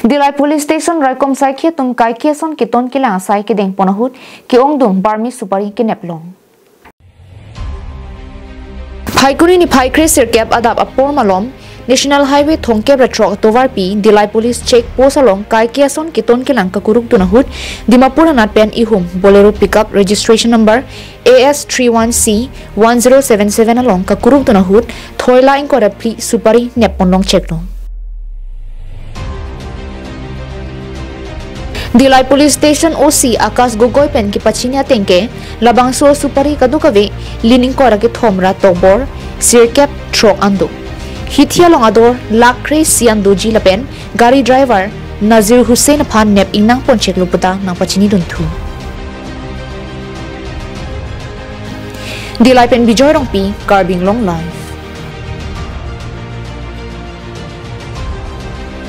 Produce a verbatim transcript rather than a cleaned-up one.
Dillai Police Station raikom saikhi atum kaike ason keton kelang asai kedeng pon ahut ke-ongdung barmi supari kenep long. Phaikuni niphai kre sirkep adap apor malom National Highway thomkep ra throk atovarpi Dillai Police Check Post along kaike ason keton kelang kakuruk dun ahut Dimapur anat pen ihum Bolero pickup registration number A S three one C one zero seven seven along kakuruk dun ahut thoila ingkoi ra phli supari nep pon long chek long. Dillai Police Station O C Akash Gogoi pen kepachini ateng ke labangso supari kadokave lin ingkoi ra kethom ra tokbor sirkep throk an do. Hithi along ador lakh kre isi an doji lapen gari driver Nazir Hussain aphan nep ingnang pon chek lo puta nangpachini dunthu. Dillai pen Bijoy Rongpi, Karbi Anglong Live.